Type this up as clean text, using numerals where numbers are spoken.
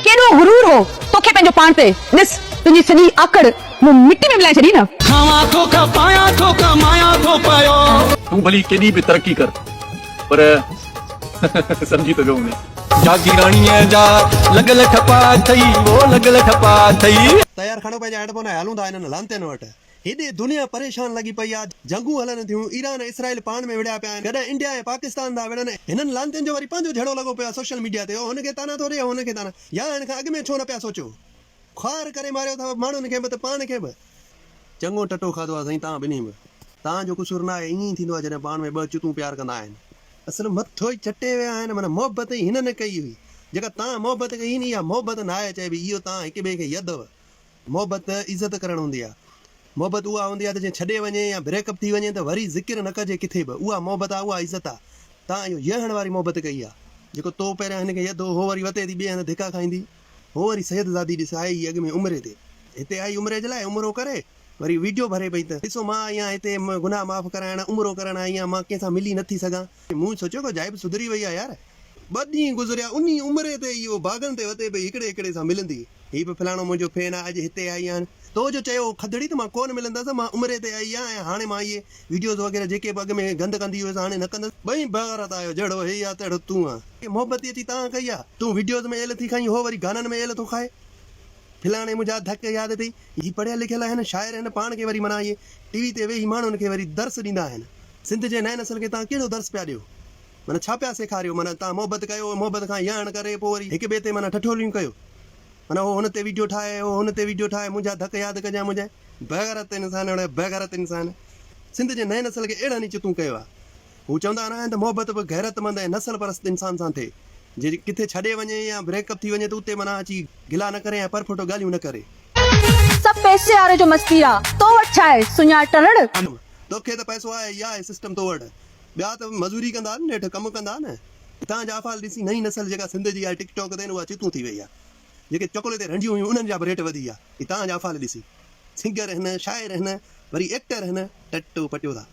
ڪيڏو غرور هو توکي پنهنجو پاڻ تي. ڏس تنهنجي سڄي آڪڙ مون مٽي ۾ ملائي ڇڏي نه. کاوان ٿو کپايان ٿو ڪمايان ٿو پيو. تون ڀلي ڪيڏي به ترقي ڪر پر سمجهي ته ويو هوندين. جاگيراڻيء جا لڳل ٺپا اٿئي او لڳل ٺپا اٿئي. تيار کڻو پنهنجا هيڊ فون ۽ هلون ٿا هنن لعنتين وٽ. هيڏي دنيا پريشان لڳي پئي آ، جنگون هلن ٿيون، ايران ۽ اسرائيل پاڻ ۾ وڙهيا پيا آهن، ڪڏهن انڊيا ۽ پاڪستان ٿا وڙهن، هنن لعنتين جو وري پنهنجو جهيڙو لڳو پيو آ سوشل ميڊيا تي، هو هن کي طعنا ٿو ڏي هو هن کي طعنا، يا هن کان اڳ ۾ ڇو نه پيا سوچيو. خوار ڪري ماريو اٿو ماڻهن کي به ته پاڻ کي به. چڱو ٽٽو کاڌو آ سائين توهان ٻنهي به. توهان جو قصور ناهي، ائين ئي ٿيندو آ جڏهن پاڻ ۾ ٻه چتون پيار ڪندا آهن. اصل مٿو ئي چٽي ويا آهن، معنيٰ محبت ئي هنن ڪئي هئي، جيڪا توهان محبت ڪئي هئي نه اها محبت ناهي چئبي، اهو توهان هڪ ٻئي کي يڌو. محبت عزت ڪرڻ هوندي آ. محبت اها هوندي آ ته جنهن ڇڏي وڃي يا بريڪ اپ ٿي وڃي ته وري ذڪر نه ڪجي ڪٿي به اها محبت آ اها عزت آ. تان اهو يهڻ واري محبت ڪئي آ. جيڪو تو پهريان هن کي يڌو هو وري وتي ٿي ٻئي هنڌ ڌڪا کائيندي. هو وري سيد زادي ڏس آئي هئي اڳ ۾ عمري تي. هتي آئي عمري جي لاء عمرو ڪري وري ويڊيو ڀري پئي ته ڏسو مان آئي آهيان هتي گناهه معاف ڪرائڻ عمرو ڪرڻ آئي آهيان مان ڪنهن سان ملي نه ٿي سگهان. مون سوچيو ڪو جائب سڌري وئي آ يار. ٻه ڏينهن گذريا انهي عمري تي ئي هو باغن تي وتي پئي هڪڙي هڪڙي سان ملندي. هي به فلاڻو منهنجو فين آ اڄ هتي آئي آهيان. تو جو چيو هو کدڙي ته مان ڪونه ملندس مان عمري تي آئي آهيان ۽ هاڻي مان اهي ويڊيوز وغيره جيڪي به اڳ ۾ گند ڪندي هيس هاڻي نه ڪندس. ٻئي بيغيرت آهيو جهڙو هي آ تهڙو تون آ. محبت ئي اچي تان ڪئي آ. تون ويڊيوز ۾ ايل ٿي کائين هو وري گانن ۾ ايل ٿو کائي. فلاڻي منهنجا ڌڪ ياد اٿئي. هي پڙهيل لکيل آهن شاعر آهن پاڻ کي وري معنيٰ اهي ٽي وي تي ويهي ماڻهن کي وري درس ڏيندا آهن. سنڌ جي نئين نسل کي توهان ڪهڙو درس پيا ڏيو؟ معنيٰ ڇا پيا سيکاريو؟ معنيٰ توهان محبت ڪيو ۽ محبت کان يهڻ ڪري پوء وري هڪ ٻئي تي معنيٰ ٺٺوليون ڪيو. معنيٰ هو هن تي ويڊيو ٺاهي، هو هن تي ويڊيو ٺاهي، منهنجا ڌڪ ياد ڪجانء منهنجا. بيغيرت انسان اڙي بيغيرت انسان. سنڌ جي نئين نسل کي اهڙن ئي چتون ڪيو آهي. هو چوندا نه آهن ته محبت به غيرتمند ۽ نسل پرست انسان سان ٿئي. جي ڪٿي ڇڏي وڃي يا بريڪ اپ ٿي وڃي ته اتي معنيٰ اچي گلا نه ڪري ۽ پرڦوٽو ڳالهيون نه ڪري. سڀ پئسي واري جو مستي آ. تو وٽ ڇا آهي سڃا ٽرڙ. توکي ته پئسو آهي اها آهي سسٽم تو وٽ. ٻيا ته مزوري ڪندا نه نيٺ ڪم ڪندا نه. هتان جا افعال ڏسي نئين نسل جيڪا سنڌ جي آهي ٽڪ ٽاڪ تي اها چتون ٿي وئي آهي. جيڪي چڪولي تي رنڊيون هيون انهن جا به ريٽ وڌي ويا هتان جا افعال ڏسي. سنگر هن شاعر هن وري ايڪٽر هن ٽٽو پٽيو ٿا.